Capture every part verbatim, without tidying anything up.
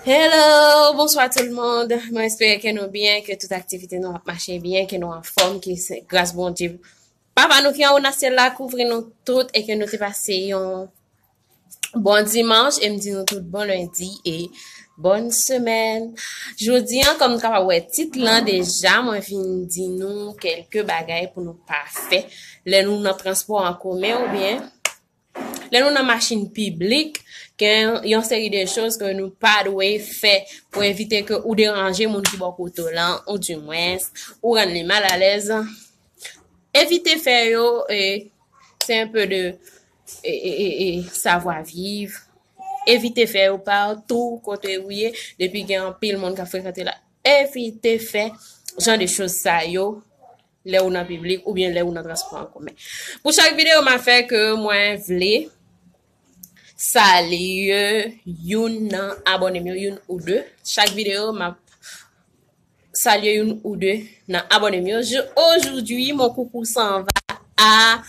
Hello, bonsoir tout le monde. Mwen espere ke nou byen, ke tout aktivite nou ap mache byen, ke nou anfòm, ke se gras Bondye Papa nou ki anwo nan syèl la kouvri nou tout e ke nou te pase yon bon dimanch e m di nou tout bon lendi e bòn semèn. Jodi an, kòm nou kapab wè tit lan deja, mwen vin di nou kèlke bagay pou nou pa fè lè nou nan transpò an komen oubyen lè nou nan machin piblik, gen yon seri de choz ke nou pa dwe fè pou evite ke ou deranje moun ki bò kote w lan, ou dimwens, ou rann li malalèz. Evite fè yo, e, se un peu de, e, e, e, e, savoir vivre. Evite fè yo patou kote ou ye, depi gen anpil moun k ap frekante la. Evite fè jan de choz sa yo lè ou nan piblik oubyen lè ou nan transpò an komen. Pou chak videyo m ap fè ke mwen vle salye youn nan abòne m yo, youn ou de. Chak videyo m ap salye youn ou de nan abòne m yo. Je, aujourd'hui, mon coucou s'en va à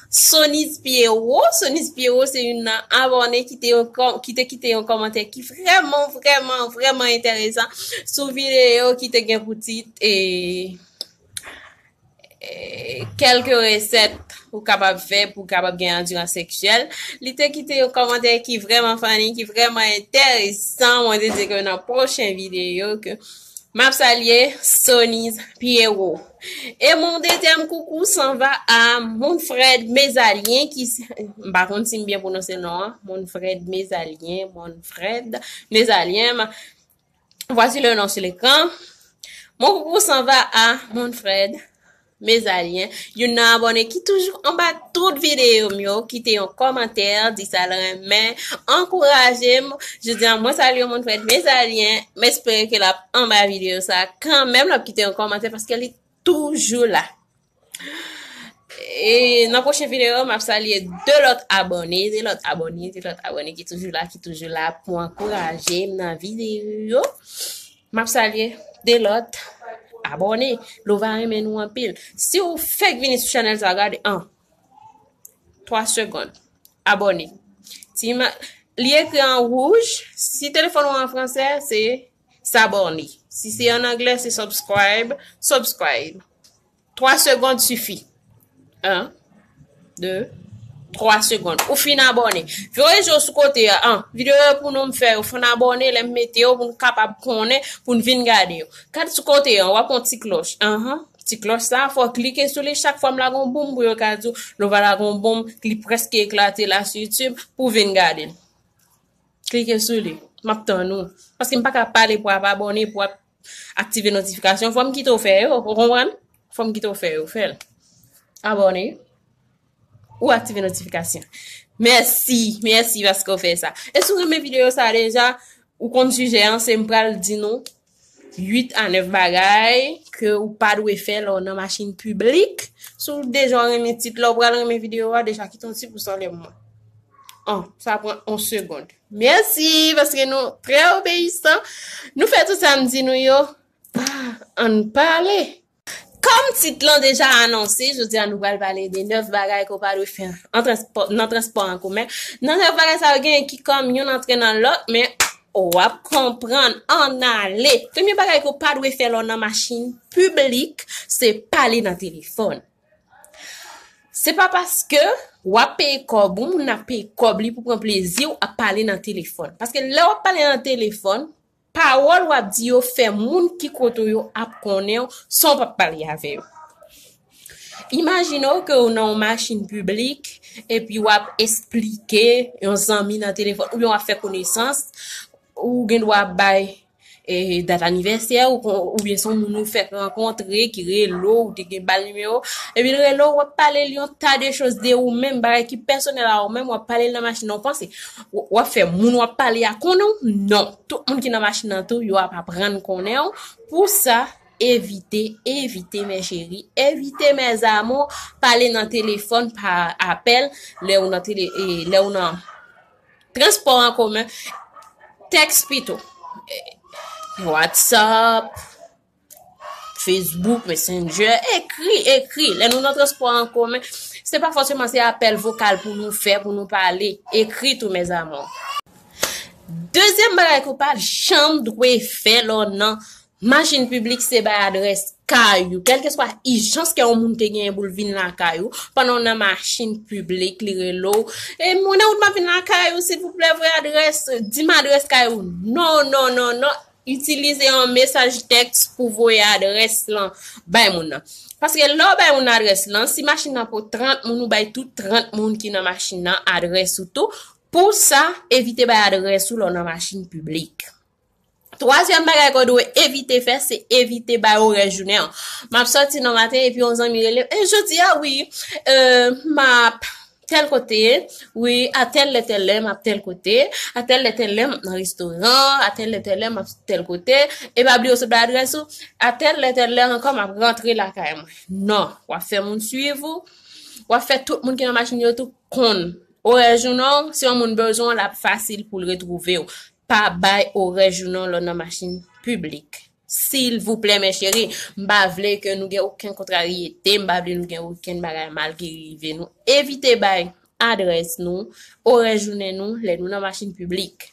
Sonise Pierrot. Sonise Pierrot se youn nan abòne ki te, yon kò- ki te kite yon kòmantè ki vrèman, vrèman, vrèman enteresan sou videyo ki te gen pou tit e e, kèlke resèt ou kapab fè pou w kapab gen andirans seksyèl. Li te kite yon kòmantè ki vrèman funny, ki vrèman enteresan. Mwen te di ke nan pwochen videyo ke m ap salye Sonise Pierrot. Et mon deuxième coucou s'en va à mon frère Mézalien ki, m pa konn si m byen pwononse non an, mon frère Mézalien, mon frère Mézalien, voici le nom sur l'écran. Mon coucou s'en va à mon frère Mézalien, youn nan abòne ki toujou anba tout videyo m yo, kite yon kòmantè, di sa l renmen, ankouraje m. Jodi a, mwen salye mon frère Mézalien, m espere ke l ap anba videyo sa kanmenm, l ap kite yon kòmantè paske li toujou la. E nan pwochen videyo, m ap salye de lòt abòne, de lòt abòne, de lòt abòne ki toujou la, ki toujou la pou ankouraje m nan videyo. M ap salye de lòt abòne. Lova renmen nou anpil. Si w fèk vini sou chanèl sa, gade an twa segonn. Abòne. Ti ma- li ekri an wouj. Si telefòn ou an fransè, se s'abonner. Si se an anglè, se subscribe. Subscribe. Twa segonn sifi. En, de, twa segonn. Ou fin abòne. Voye je w sou kote a. An, videyo yo pou nou m fè yo. Fò n abòne lè m mete yo pou n kapab konnen, pou n vin gade yo. Gad sou kote an, w ap wè yon ti klòch. Anhan. Ti klòch sa, fò w klike sou li. Chak fwa m lage yon boum pou yo ka di w, Lova lage yon boum, li prèske eklate la sou YouTube, pou w vin gade l. Klike sou li. M ap tann ou. Paske m pa ka pale pou w ap abòne, pou w ap aktive notifikasyon. Fò m kite w fè yo, ou konprann? Fò m kite w fè yo, fè l. Abòne. Ou aktive notifikasyon. Mèsi, mèsi paske w fè sa. E si w renmen videyo sa deja, ou konn sijè an, se m pral di nou uit a nèf bagay ke ou pa dwe fè lè w nan machin piblik. Si w deja w renmen tit la, ou pral renmen videyo a, deja kite yon ti pous anlè mwen. An, sa pran yon segonn. Mèsi, paske nou trè obeyisan. Nou fè tout sa m di nou yo. Ah, ann pale. Kòm tit lan deja anonse, jodi a nou pral pale de nèf bagay ke w pa dwe fè an transpò, nan transpò an komen. Nan nèf bagay sa yo, gen ki kòm youn antre nan lòt, men w ap konprann. Ann ale. Premye bagay ke w pa dwe fè lè w nan machin piblik, se pale nan telefòn. Se pa paske w ap peye kòb ou, moun nan ap peye kòb li pou pran plezi w ap pale nan telefòn. Paske lè w ap pale nan telefòn, pawòl w ap di yo fè moun ki kote w yo ap konnen w san w p ap pale avè yo. Imajine w ke w nan yon machin piblik epi w ap esplike yon zanmi nan telefòn oubyen w ap fè konesans, ou gen dwa ap bay e, dat anivèsè ou kon- oubyen se yon moun ou fèk rankontre ki rele w, ou te gen ba l nimewo, epi l rele w, w ap pale l yon ta de choz de ou menm, bagay ki pèsonèl a ou menm, w ap pale l nan machin nan, w panse w- w ap fè moun w ap pale a konnen w? Non. Tout moun ki nan machin nan tou, yo ap aprann konnen w. Pou sa, evite, evite, mes chéris, evite, mes amours, pale nan telefòn pa apèl, lè ou nan tele- e, lè ou nan transpò an komen, tèks pito. WhatsApp, Facebook, Messenger, ekri, ekri. Lè nou nan transpò an komen, se pa fòseman se apèl vokal pou nou fè, pou nou pale. Ekri tou, mes amours. Dezyèm bagay ke w pa janm dwe fè lè w nan machin piblik, se bay adrès kay ou. Kèlkeswa ijans ke yon moun te genyen pou l vin lakay ou, pandan w nan machin piblik, li rele w, "E mounen, ou t ap vin lakay ou, silvouplè, voye adrès, di m adrès kay ou." Non, non, non, non. Itilize yon mesaj tèks pou voye adrès lan bay moun nan. Paske lè w bay moun nan adrès lan, si machin nan pou trant moun, ou bay tout trant moun ki nan machin nan adrès ou tou. Pou sa, evite bay adrès ou lè w nan machin piblik. Twazyèm bagay ke w dwe evite fè, se evite bay orè jounen an. M ap sòti nan maten epi yon zanmi rele m, "E jodi a, wi, e, m ap tèl kote, wi, a tèl lè, tèl lè, m ap tèl kote, a tèl lè, tèl lè, m ap nan restoran, a tèl lè, tèl lè, m ap tèl kote, e pa bliye w sot bay adrès ou, a tèl lè, tèl lè ankò, m ap rantre lakay mwen." Non, w ap fè moun swiv ou, w ap fè tout moun ki nan machin yo tou konn orè jounen w. Si yon moun bezwen w, l ap fasil pou l retwouve w. Pa bay orè jounen w lè w nan machin piblik. Silvouplè, mes chéris, m pa vle ke nou gen okenn kontraryete, m pa vle nou gen okenn bagay mal ki rive nou. Evite bay adrès nou, orè jounen nou, lè nou nan machin piblik.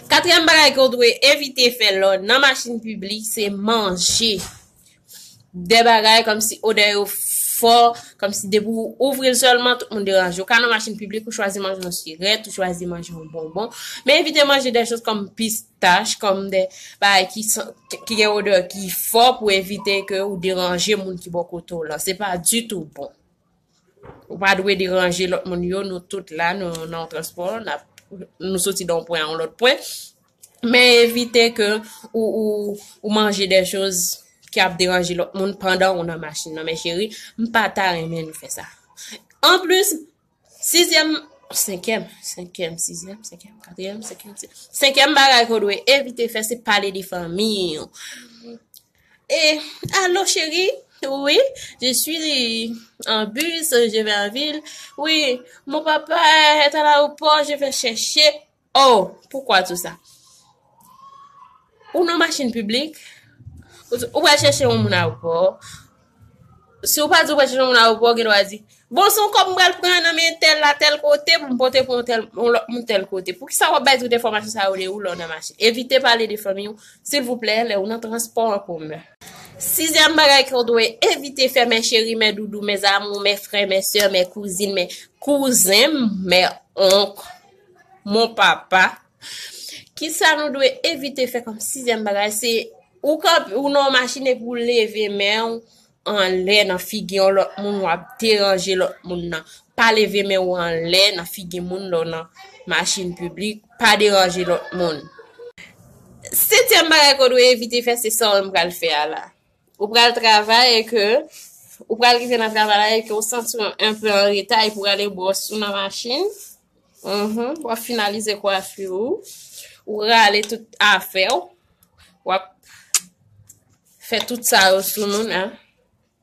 Katriyèm bagay ke w dwe evite fè lè w nan machin piblik, se manje. De bagay kòmsi odè yo fò, kòmsi depi w ouvri l sèlman, tout moun deranje. Ou ka nan machin piblik, ou chwazi manje yon sirèt, ou chwazi manje yon bonbon. Men evite manje de choz kòm pistach, kòm de bagay ki san, ki, ki gen odè ki fò pou evite ke ou deranje moun ki bò kote w lan. Se pa ditou bon. Ou pa dwe deranje lòt moun yo, nou tout la, nou nan yon transpò, n ap, nou soti nan yon pwen a yon lòt pwen. Men evite ke ou, ou, ou manje de choz ki ap deranje lòt moun pandan ou nan machin nan. Men cheri, m pa ta renmen nou fè sa. Anplis, sizyèm, senkyèm, senkyèm, sizyèm, senkyèm, katriyèm, senkyèm, senkyèm bagay ke w dwe evite fè, se pale de fanmi w. E, allô chérie, oui, je suis en bus, je vais en ville. Oui, mon papa est à l'aéroport, je vais chercher. Oh, pourquoi tout ça? Ou nan machin piblik, ou, ou pral chèche yon moun ayewopò. Si ou pa di ou pral chèche yon moun ayewopò, gen dwa di, "Bon, se yon kòb m pral pran nan men tèl la, tèl kote, pou m pote pou yon tèl, yon lòt moun tèl kote." Poukisa w ap bay tout enfòmasyon sa yo de ou lè w nan machin? Evite pale de fanmi w, silvouplè, lè ou nan transpò an komen. Sizyèm bagay ke w dwe evite fè, mes chéris, mes doudous, mes amours, mes frères, mes sœurs, mes cousines, mes kouzen, mes onk, mon papa. Kisa nou dwe evite fè kòm sizyèm bagay? Se ou kanpe, ou nan yon machin epi ou leve men w anlè nan figi yon lòt moun, w ap deranje lòt moun nan. Pa leve men w anlè nan figi moun lè w nan machin piblik, pa deranje lòt moun. Setyèm bagay ke w dwe evite fè, se sa w menm pral fè a la. Ou pral travay e ke, ou pral rive nan travay la e ke ou santi w enpe an reta epi w rale bwòs ou nan machin. Mhm, w ap finalize kwafi w. Ou rale tout afè w. W ap fè tout sa yo sou moun, en.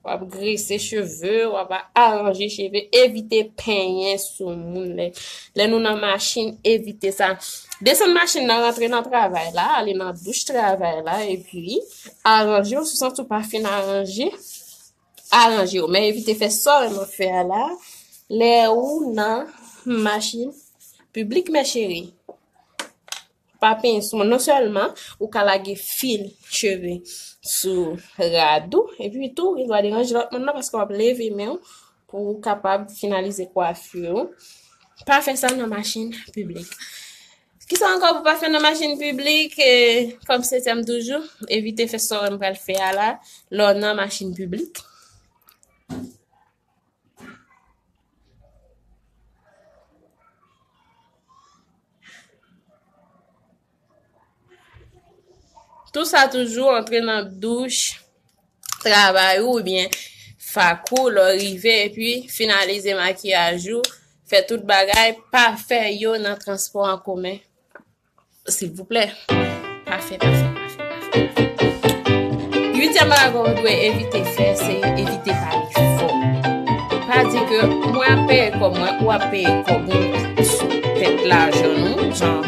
W ap grese cheve, w ap aranje cheve, evite penyen sou moun. Lè, lè nou nan machin, evite sa. Desann machin nan, rantre nan travay la, ale nan douch travay la, epi aranje w, si w santi w pa fin aranje, aranje w. Men evite fè sa w renmen fè a la, lè ou nan machin piblik, mes chéris. Pa penyen sou moun. Non sèlman ou ka lage fil cheve sou rad ou, epi tou, ou gen dwa deranje lòt moun nan paske w ap leve men w pou ou kapab finalize kwafi w. Pa fè sa nan machin piblik. Kisa ankò pou pa fè nan machin piblik? E, kòm setyèm toujou, evite fè sa w wè m pral fè a la, lè w nan machin piblik. Tou sa toujou antre nan douch travay ou oubyen fak ou lè w rive, epi finalize makiyaj ou, fè tout bagay, pa fè yo nan transpò an komen. Silvouplè, pa fè, pa fè, pa fè, pa fè, pa fè. Uityèm bagay ke w dwe evite fè, se evite pale fò. Pa di ke mwen ap peye kòb mwen, ou ap peye kòb ou sou tèt lajan nou, jan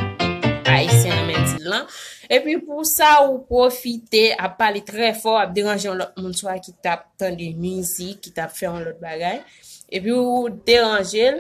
Ayisyen renmen di l lan. Epi pou sa, ou pwofite ap pale trè fò, ap deranje yon lòt moun, swa ki t ap tande mizik, ki t ap fè yon lòt bagay. Epi ou deranje l,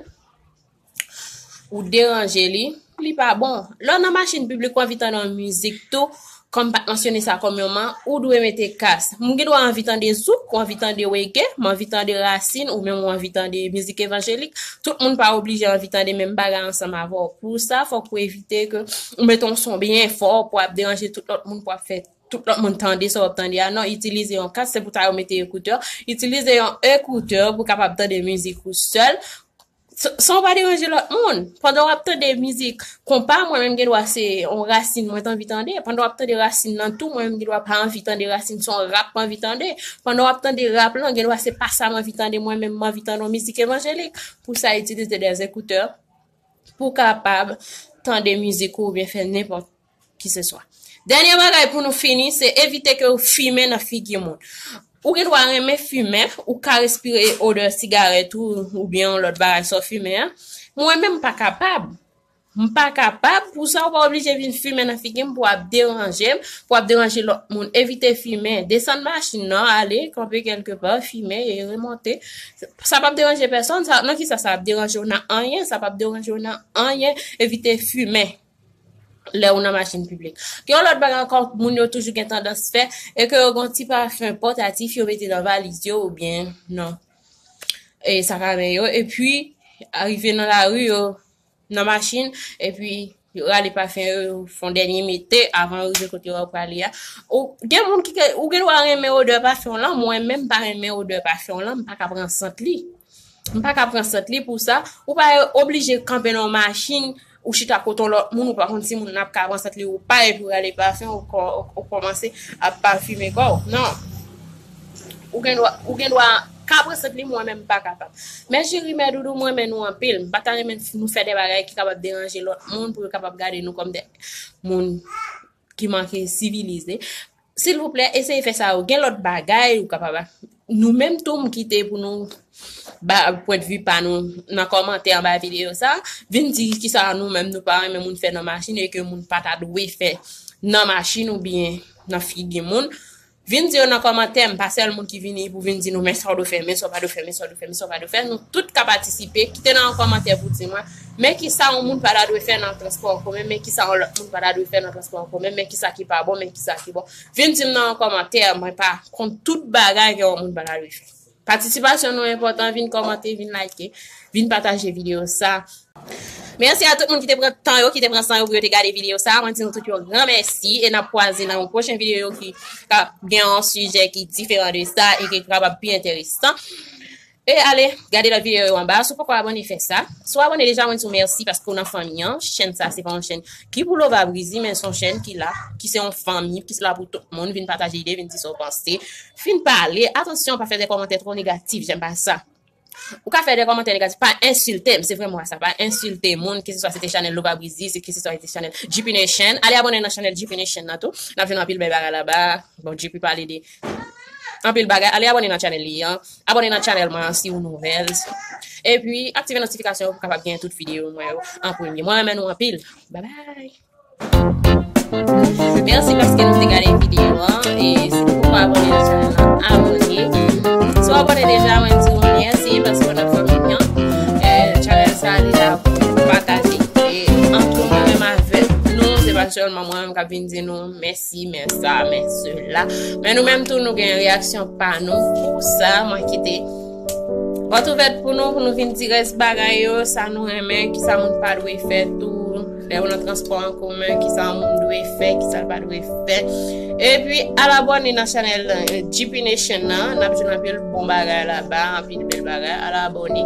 ou deranje li, li pa bon. Lè w nan machin piblik, ou anvi tande yon mizik tou, kòm m pa t mansyone sa kòm yon man, ou dwe mete kas. M gen dwa anvi tande zouk, ou anvi tande reggae, m anvi tande rasin, ou menm ou anvi tande mizik evanjelik. Tout moun pa oblije anvi tande menm bagay ansanm avè w. Pou sa, fòk ou evite ke ou mete yon son byen fò pou ap deranje tout lòt moun, pou ap fè tout lòt moun tande sa w ap tande a. Non, itilize yon kas, se pou sa yo mete ekoutè. Itilize yon ekoutè pou w kapab tande mizik ou sèl, san w pa deranje lòt moun. Pandan w ap tande mizik konpa, mwen menm gen dwa se yon rasin mwen t anvi tande. Pandan w ap tande rasin nan tou, mwen menm gen dwa pa anvi tande rasin, se yon rap mwen anvi tande. Pandan w ap tande rap lan, gen dwa se pa sa mwen anvi tande, mwen menm mwen anvi tande yon mizik evanjelik. Pou sa, itilize de ekoutè pou w kapab tande mizik ou oubyen fè nenpòt kiseswa. Dènye bagay pou nou fini, se evite ke w fimen nan figi moun. Ou gen dwa renmen fimen, ou ka respire odè sigarèt ou, oubyen yon lòt bagay sa w fimen an. Mwen menm, m pa kapab. M pa kapab, pou sa w pa oblije vin fimen nan figi m pou w ap deranje m, pou w ap deranje lòt moun. Evite fimen. Desann machin nan, ale, kanpe kèlke pa, fimen e remonte. Sa p ap deranje pèsonn, sa, nan kisa sa ap deranje w nan anyen? Sa p ap deranje w nan anyen. Evite fimen lè ou nan machin piblik. Gen yon lòt bagay ankò, moun yo toujou gen tandans fè, e ke yo gen yon ti pafen pòtatif yo mete nan valiz yo oubyen nan, e, sak a men yo, epi, arive nan lari yo, nan machin, epi yo rale pafen yo, yo fè yon dènye mete avan yo rive kote yo prale a. Ou, gen moun ki, ou gen dwa renmen odè pafen w lan, mwen menm m pa renmen odè pafen w lan, m pa ka pran sant li. M pa ka pran sant li pou sa. Ou pa oblije kanpe nan yon machin, ou chita kote yon lòt moun, ou pa konn si moun nan ap ka pran sant li ou pa, epi w rale pafen, ou kò-, ou, ou kòmanse ap pafime kò w. Non. Ou gen dwa, ou gen dwa ka pran sant li, mwen menm m pa kapab. Mèt Jiri, Mèt Doudou, mwen renmen nou anpil. M pa ta renmen nou fè de bagay ki kapab deranje lòt moun, pou yo kapab gade nou kòm de moun ki manke sivilize. Silvouplè, eseye fè sa yo. Gen lòt bagay ou kapab. Nou menm tou, m kite pou nou ba pwendvi pa nou nan kòmantè anba videyo sa. Vin di kisa nou menm nou pa renmen moun fè nan machin e ke moun pa ta dwe fè nan machin oubyen nan figi moun. Vin di yo nan kòmantè, m pa sèl moun ki vini pou vin di nou, men sa w dwe fè, men sa w pa dwe fè, men sa w dwe fè, men sa w pa dwe fè. Nou tout ka patisipe, kite nan yon kòmantè pou di mwen, men kisa yon moun pa ta dwe fè nan transpò an komen, men kisa yon lòt moun pa ta dwe fè nan transpò an komen, men kisa ki pa bon, men kisa ki bon. Vin di m nan yon kòmantè, mwen pa kont tout bagay ke yon moun pa ta dwe fè. Patisipasyon nou enpòtan, vin kòmante, vin like, vin pataje videyo sa. Mèsi a tout moun ki te pran tan yo, ki te pran san yo pou yo te gade videyo sa. Mwen di nou tout yon gran mèsi e n ap kwaze nan yon pwochen videyo ki ka gen yon sijè ki diferan de sa e ki kapab pi enteresan. E ale gade lòt videyo yo anba. Si w poko abòne, fè sa. Si w abòne deja, mwen di w mèsi paske w nan fanmi an. Chèn sa se pa yon chèn ki pou Lova Brizi, men se yon chèn ki la, ki se yon fanmi, ki se la pou tout moun. Vin pataje ide, vin di sa w panse. Fin pale. Atansyon, pa fè de kòmantè twò negatif, j'aime pas ça. Ou ka fè de kòmantè negatif, pa ensilte m, se vrè mo a sa, pa ensilte moun, keseswa se te chanèl Lova Brizi, se keseswa se te chanèl G P Nation. Ale abòne nan chanèl G P Nation nan tou. N ap jwenn anpil bèl bagay laba. Bon, G P pale de anpil bagay. Ale abòne nan chanèl li an. Abòne nan chanèl mwen an si ou nouvèl. Epi, aktive notifikasyon yo pou kapab gen tout videyo mwen yo an premye. Mwen renmen nou anpil. Bye bye. Mèsi paske nou te gade videyo an. E si nou poko abòne nan chanèl la, abòne. Si w abòne deja, mwen di w mèsi paske w nan fanmi an. E chanèl sa, li la pou pataje. E antre mwen menm avèk nou, se pa sèlman mwen menm k ap vin di nou mèsi, men sa, men sela. Men nou menm tou, nou gen reyaksyon pa nou. Pou sa, mwen kite pòt ouvèt pou nou, pou nou vin di rès bagay yo, sa nou renmen, kisa moun pa dwe fè tou. Lè ou nan transpò an komen, kisa yon moun dwe fè, kisa l pa dwe fè. Epi, al abòne nan chanèl, eh, G P Nation nan. N ap jwenn anpil bon bagay laba, anpil bèl bagay. Al abòne.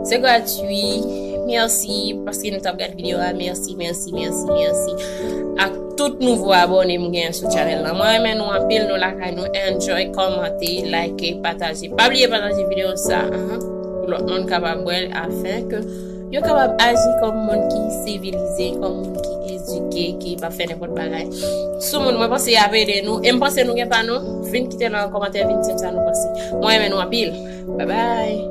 Se gratwi. Mèsi paske nou t ap gade videyo a. Mèsi, mèsi, mèsi, mèsi. Ak tout nouvo abòne m genyen sou chanèl lan. Mwen renmen nou anpil, nou lakay nou. Enjoy, kòmante, like, pataje. Pa bliye pataje videyo sa, ahan, pou lòt moun kapab wè l, afin ke yo kapab aji kòm moun ki sivilize, kòm moun ki edike, ki pa fè nenpòt bagay sou moun. Mwen panse y ap ede nou, e m panse nou gen pa nou. Vin kite nan kòmantè, vin di m sa nou panse. Mwen renmen nou anpil. Bye bye.